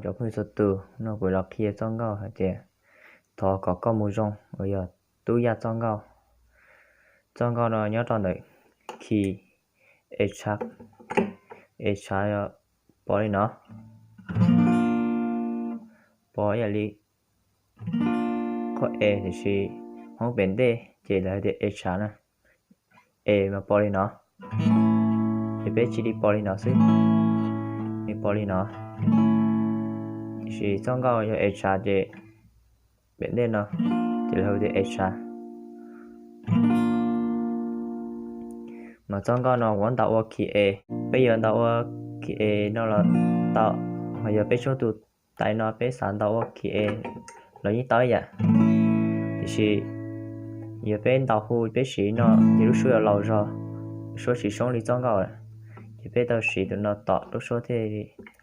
Cov phooj ywg txhua tus, no kuv los qhia txoj nkauj hais tias thov kom koj mus zoo uas yog tub yaj txoj nkauj. Txoj nkauj no nyob rau ntawm key A sharp, A sharp pov li no, pov ib yam li qhov A tiam sis Hmoob pem ntej ces lawv hais tias A sharp na. A mas pov li no, ces peb cia li pov li no xwb, nws pov li no. Tiam sis txoj nkauj yog A sharp ces pem ntej no, ces lawv hais tias A sharp. Mas txoj nkauj no kuv ntaus ua key A, peb yuav ntaus ua key A no los tau, ho yog peb tsis muaj tus tais no peb xav ntaus ua key A los yeej tau ib yam. Tiam sis yog peb ntaus hu peb siv no ces lub suab yuav laus zog, suab tsis soob li txoj nkauj lawm, ces peb tau siv tus no tom lub suab thiaj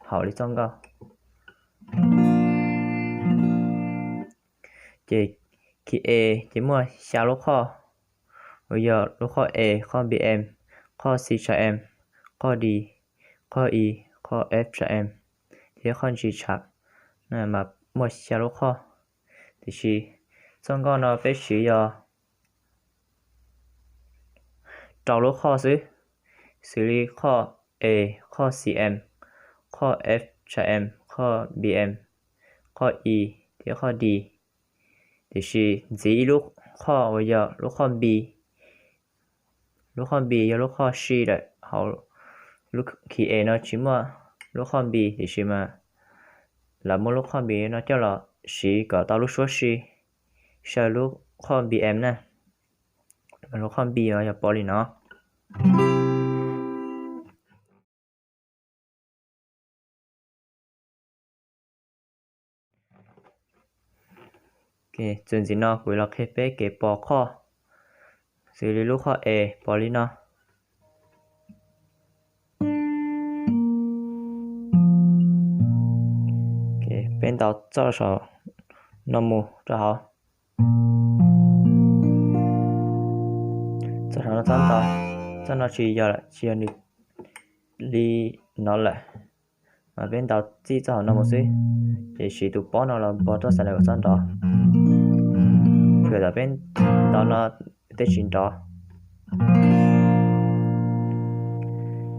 haum li txoj nkauj. Ces key A ces muaj xya lub qhoj, uas yog lub qhoj A, qhoj B M, qhoj C sharp M, qhoj D, qhoj E, qhoj F sharp M, thiab qhoj G sharp, mas muaj xya lub qhoj. Tiam sis txoj nkauj no peb siv yog rau lub qhoj xwb, xws li qhoj A, qhoj C M, qhoj F sharp M, qhoj B M, qhoj E, thiab qhoj D. Tiam sis ntxiv ib lub qhoj uas yog lub qhoj B, lub qhoj B yog lub qhoj si lawm, hauv lub key A no tsis muaj lub qhoj B, tiam sis mas lawv muab lub qhoj B no coj los siv kom tau lub suab si saw lub qhoj B M na. Lub qhoj B no yog pov li no. Txuas ntxiv no kuv los qhia peb kev pov qhoj, xws li lub qhoj A pov li no. Peb ntaus txoj saum no mus rau hauv. Txoj saum no txhob ntaus, txoj no tsis yog lawm, tsis yog nws li no lawm. Mas peb ntaus txij txoj hauv no mus xwb, ces siv tus pob no los npog txoj xaim no kom txhob nrov. Thaum peb ntaus no tej tsis nrov.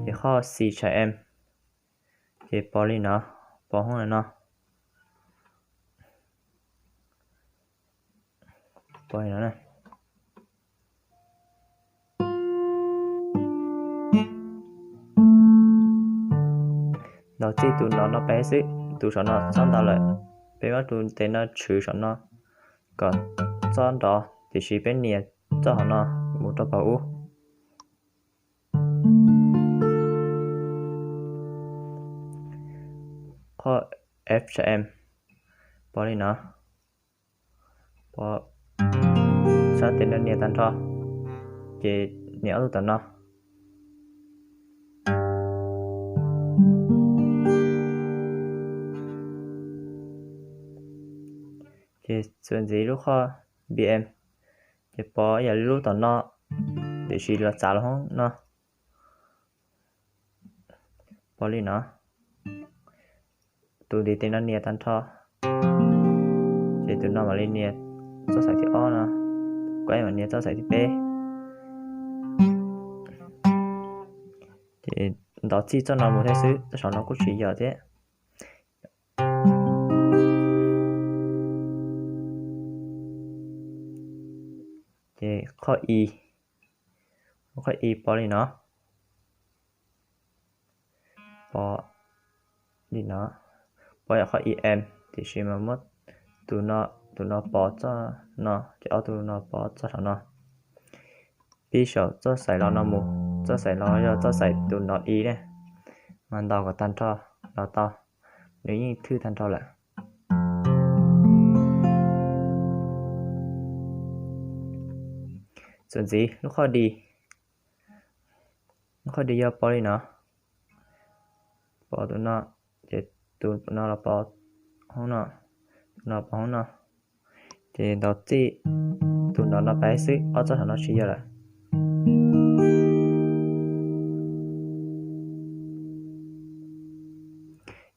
Ces qhoj C sharp M, ces pov li no, pov hoob no. Ntaus txij tus no no pem xwb, tus saum no txhob ntaus lawm. Peb muab tus tes no tshwv saum no kom txhob nrov, tiam sis peb nias txoj hauv no mus rau pem ub. Qhoj F sharp M, pov li no, pov, sab tes no nias tag nrho, ces nias ob tug tom no. Ces txuas ntxiv lub qhoj B M, ces pov ib yam li lub tom no, tiam sis los txav los hoob no, pov li no. Tus ntiv tes no nias tag nrho, ces tus no mam li nias txoj xaim thib ob no, kuv mam nias txoj xaim thib peb. Ces ntaus txij txoj no mus thiab xwb, txoj saum no kuj tsis yog thiab. Ces qhoj E, qhoj E pov li no, pov li no, pov yam qhoj E M, tiam sis mas muab tus no, tus no pov txoj no, ces ob tug no pov txoj saum no. Pib saum txoj xaim los no mus, txoj xaim los yog txoj xaim tus no E ne, mas ntaus kom tag nrho los tau, nws yeej thwj tag nrho lawm. Txuas ntxiv lub qhoj D, lub qhoj D yog pov li no, pov tus no, ces tus no los pov hoob no, tus no pov hoob no, ces ntaus txij tus no no pem xwb, ob txoj saum no tsis yog lawm.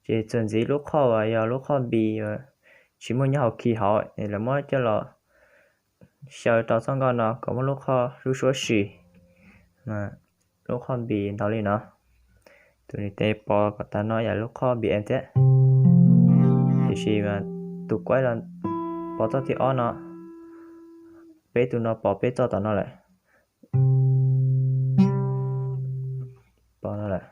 Ces txuas ntxiv lub qhoj uas yog lub qhoj B uas tsis muaj nyob hauv key hauv, lawv muab coj los xyaw rau txoj nkauj no kom muaj lub qhoj lub suab si, lub qhoj B ntau li no. Tus nws tes pos kom tas no yog lub qhoj B M thiab. Tiam sis mas tus kuaib los pos txoj thib ob no, peb tus no pos peb txoj tom no lawm. Pos no lawm.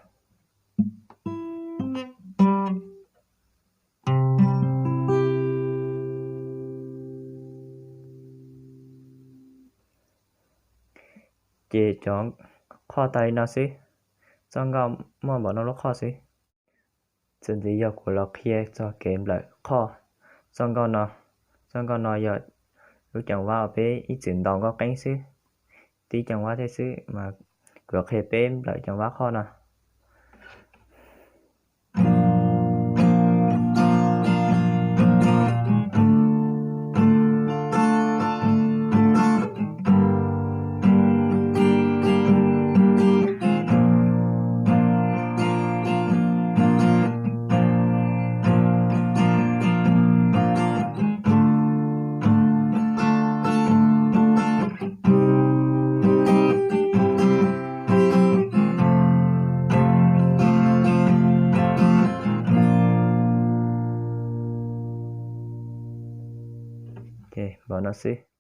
Ces cov qhoj tas li no xwb, txoj nkauj muaj npaum no lub qhoj xwb. Txuas ntxiv yog kuv los qhia txog kev nplawm qhoj txoj nkauj no. Txoj nkauj no yog lub ceev vab uas peb ib txwm ntaus nkauj qeeb xwb, tib ceev vab thiab xwb mas kuv los qhia peb nplawm ceev vab qhoj no. Ces npaum no xwb.